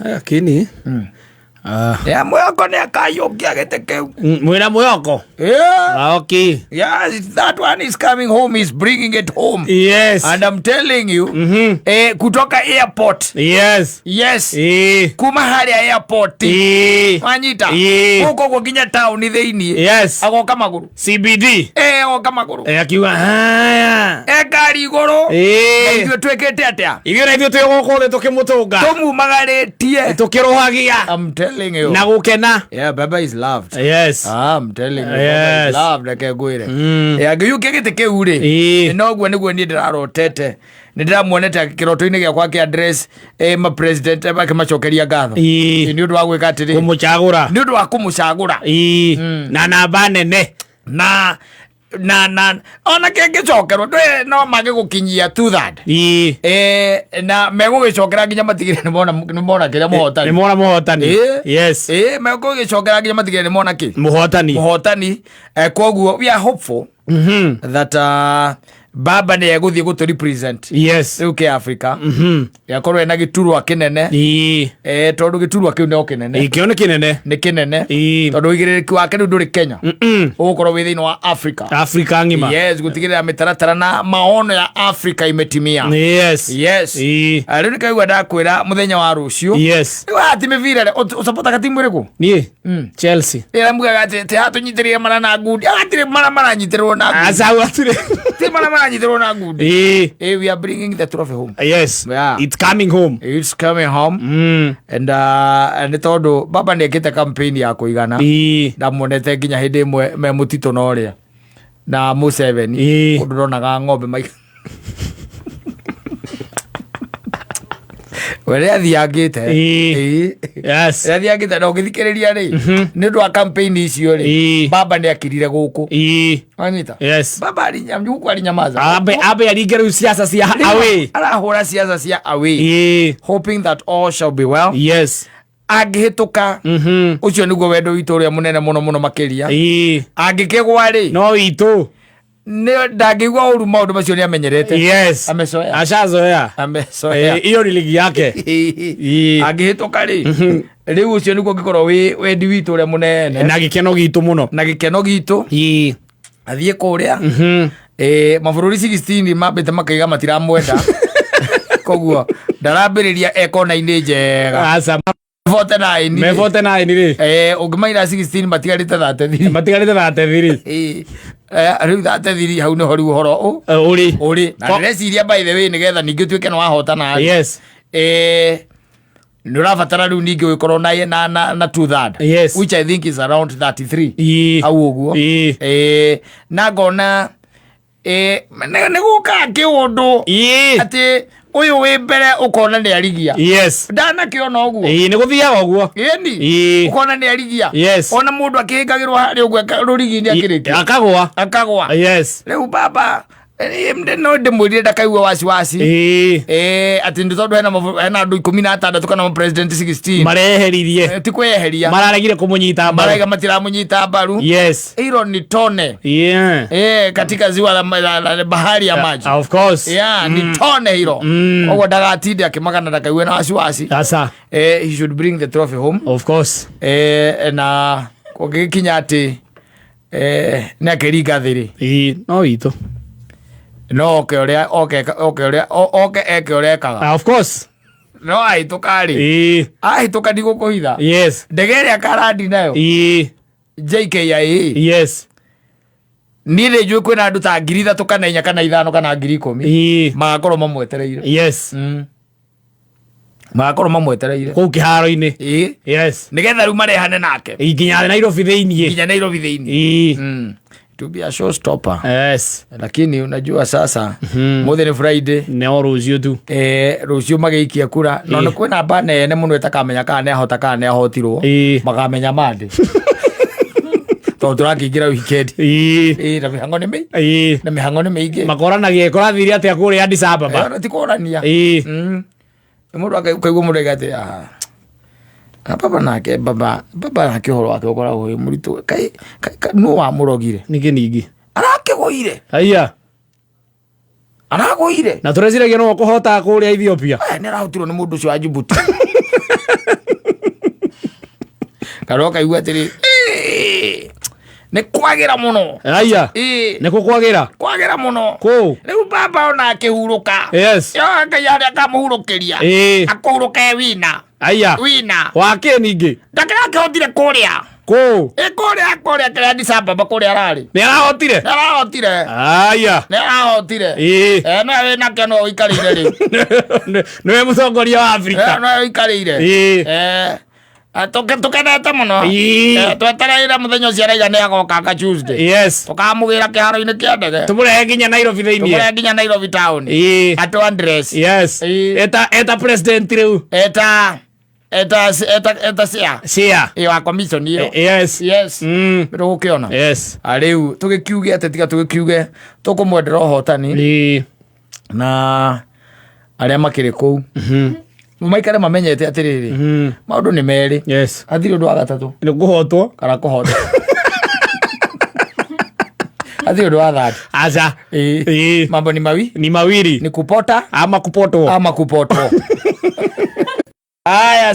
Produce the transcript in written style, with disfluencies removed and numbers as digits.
Lakini ah, Ya mwĩhoko nĩ akayũngia gĩtĩ kĩu. Mwĩna mwĩhoko. Yeah. Okay. Yes, that one is coming home, is bringing it home. Yes. And I'm telling you, kutoka airport. Yes. Yes. Eh. Kuma harĩa airport. Eh. Wanyita? Ĩĩ. Gũkũ ũguo nginya taũni thĩiniĩ. Yes. Agoka magũrũ. CBD. Agoka magũrũ. Akiuga haya. E ngari igũrũ. Na ithuĩ twĩkĩte atĩa? Ithuĩ na ithuĩ twĩ gũkũ thĩ tũkĩmũtũnga. Tũmumagarĩtie. Tũkĩrũhagia. I'm telling you. Na gũkena. Yeah, Baba is loved. Yes. Ah, I'm telling you, Baba is loved, reke ngwĩre. Angĩiyũkia gĩtĩ kĩu rĩ, noguo nĩguo niĩ ndĩrarotete. Nĩ ndĩramuonete kĩroto-inĩ gĩakwa kĩa address ma president akĩmacokeria ngatho. Nĩ ũndũ wa gwĩka atĩrĩ. Kũmũcagũra. Nĩ ũndũ wa kũmũcagũra. Na namba nene. Na ona kĩngĩcokerwo ndũĩ no mangĩgũkinyia two third. Na megũgĩcokera nginya matigĩrĩre nĩmona kĩrĩa mũhotani. Nĩmona mũhotani. Yes. Megũgĩcokera nginya matigĩrĩre nĩmona kĩ? Mũhotani. Mũhotani. Koguo we are hopeful that baba nĩ egũthiĩ gũtũ represent rĩu kĩ Africa. Akorwo ena gĩturwa kĩnene. Tondũ gĩturwa kĩu no kĩnene. Kĩo nĩ kĩnene. Nĩ kĩnene. Tondũ ũigĩrĩrĩki wake rĩu ndũrĩ Kenya. Ũgũkorwo wĩ thĩinĩ wa Africa. Africa ng'ima. Yes, gũtigĩrĩra mĩtaratara na maono ya Africa imetimia. Yes. Rĩu nĩkaigua ndakwĩra mũthenya wa rũciũ. Rĩu haha ti mĩbira rĩ, ũcapotaga timu ĩrĩkũ? Niĩ Chelsea. Ĩrĩa mugaga atĩ atĩ haha tũnyitĩrĩire mara na ngundi. Hatirĩ mara maranyitĩrĩrwo na ngundi. Aca gũtirĩ. Ti mara maranyitĩrĩrwo na ngundi. We are bringing the trophy home. Yes. Yeah. It's coming home. It's coming home. And nĩ tondũ baba nĩ ekĩte campaign ya kũigana. Ndamuonete nginya hĩndĩ ĩmwe me mũtitũ na ũrĩa na Museveni. Kũndũ ndonaga ng'ombe maika we nĩ athiangĩte. Yes. Nĩ athiangĩte na ũngĩthikĩrĩria rĩ, nĩ ũndũ wa campaign icio rĩ, baba nĩ akirire gũkũ. Wanyita? Yes. Baba gũkũ alinyamaza. Abe aringe rĩu siasa cia away. Arahũra siasa cia away, hoping that all shall be well. Angĩhĩtũka, ũcio nĩguo wendo witũ ũrĩa mũnene mũno mũno makĩria. Angĩkĩgwa rĩ, No witũ. Nĩ ndangĩigua ũru, maũndũ macio nĩ amenyerete. Amezoea. Ashazoea. Amezoea. Hiyo ni ligi yake. Angĩhĩtũka rĩ, rĩu ũcio nĩguo ũngĩkorwo wĩ wendi witũ ũrĩa mũnene Na gĩkeno gitũ mũno. Na gĩkeno gitũ athiĩ kũrĩa. Mabũrũri 16 mambĩte makaiga matiramwenda, koguo ndarambĩrĩria e kona-inĩ njega. Aca. 49. Me 49 rĩ. Ũngĩmaira 16 matigarĩte 33. Matigarĩte 33. Rĩu 33 hau nĩho rĩu ũhoro ũrĩ. Ũrĩ na ndĩreciria, by the way, nĩgetha ningĩ ũtuĩke nĩ wahotana rĩ, nĩ ũrabatara rĩu ningĩ ũgĩkorwo na two third, which I think is around 33 hau ũguo. Na ngona nĩ gũkaga kĩũndũ atĩ ũyũ wĩ mbere ũkona nĩ arigia. Ndanakĩona ũguo. Nĩ gũthiaga ũguo. Ĩni. Ũkona nĩ arigia. Ona mũndũ akĩhĩngagĩrwo harĩa ũguo rũrigi-inĩ akĩrĩkia akagwa. Akagwa. Rĩu baba no ndĩmwĩrire ndakaigua wasiwasi atĩ nĩ tondũ hena andũ 16 kana president 16 Mareheririe. Ti kwĩyeheria. Mararegire kũmũnyita mbaru. Maraiga matiramũnyita mbaru. Hilo ni tone katika ziwa la bahari ya maji. Of course. Yeah, ni tone hilo. Koguo ndagatinde akĩmagana, ndakaigue na wasiwasi. Aca. He should bring the trophy home. Of course. Na kũngĩgĩkinya atĩ nĩ akĩringa thĩ rĩ, No witũ. No oke ũrĩa oke ũrĩa oke eke ũrĩa ekaga. Ah, of course. No ahĩtũka rĩ, ahĩtũka ndigũkũhitha, ndege ĩrĩa karandi nayo JKIA, niĩ nĩ njũĩ kwĩna andũ ta 3000 kana 4 kana 5 kana 10,000 magakorwo mamwetereire. Magakorwo mamwetereire Kũu kĩharo-inĩ. Nĩgetha rĩu marehane nake Nginya Nairobi thĩiniĩ. Nginya Nairobi thĩinĩ. To be a showstopper. Lakini unajua sasa mũthĩ nĩ Friday. No rũciũ tu. Rũciũ magĩikia kura no nĩ kwĩna mba nene mũno ĩtakamenya kana nĩ ahota kana nĩ ahotirwo. Makamenya mande tondũ tũrakĩingĩra weekend. Na mĩhango nĩ na mĩhango nĩ mĩingĩ. Makoranagia kũrathire atĩa kũrĩa Addis Ababa. Ona ti kũrania. Mũndũ akaigua mũndũ aiga atĩ, "Ah, na baba nake baba nake ũhoro wake ũkoragwo wĩ mũritũ. Kaĩ nũ wamũrogire?" Ningĩ ningĩ. Arakĩgũire. Haiya. Aragũire. Na tũreciragia no kũhota kũrĩa Ethiopia. Nĩ arahotirwo nĩ mũndũ ũcio wa Djibouti. Kana ũkaigua atĩrĩ, "Ĩĩ, nĩ kwagĩra mũno." Aya. Ĩĩ, Nĩ kũkwagĩra. Kwagĩra mũno. Kũ. Rĩu baba ona akĩhurũka, Yes. yo Ngai arĩa akamũhurũkĩria, Ĩĩ. akũhurũka e wina. Aya. Wina. Wake ningĩ. Ndakĩrakĩhotire kũrĩa. Kũ. Ĩ, kũrĩa kĩrĩa Addis Ababa kũrĩa ararĩ. Nĩ arahotire. Nĩ arahotire. Aya. Nĩ arahotire. Ĩĩ. Eh, no wĩ nake no ũikarĩire rĩu. Nĩwe mũtongoria wa Eh, Afrika. no ũikarĩire. Ĩĩ. Eh, ah, tũkenete mũno. Ĩĩ. Eh, twetereire mũthenya ũcio araiga nĩ agoka ka Tuesday. Yes. Tũkamũgĩra kĩharo-inĩ kĩa ndege. Tũmũrehe nginya Nairobi thĩiniĩ. Tũmũrehe nginya Nairobi town. Ĩĩ. Atũ address. Yes. Ĩĩ. Eta president rĩu. Eta cia. Cia. Ĩyo wa commission ĩyo. Yes. Yes. Tũgũkĩona. Yes. Ah, rĩu tũgĩkiuge atĩ tiga tũgĩkiuge tũkũmwendera ũhotani Ĩĩ. na arĩa makĩrĩ kũu maikare mamenyete atĩrĩrĩ, maũndũ nĩ merĩ, hatirĩ ũndũ wa gatatũ. Nĩ kũhotwo. Kana kũhota, hatirĩ ũndũ wa third. Aca. Ĩĩ. Ĩĩ. Mambo ni mawi Ni mawili. Ni kupota ama kupotwo. Ama kupotwo. Haya.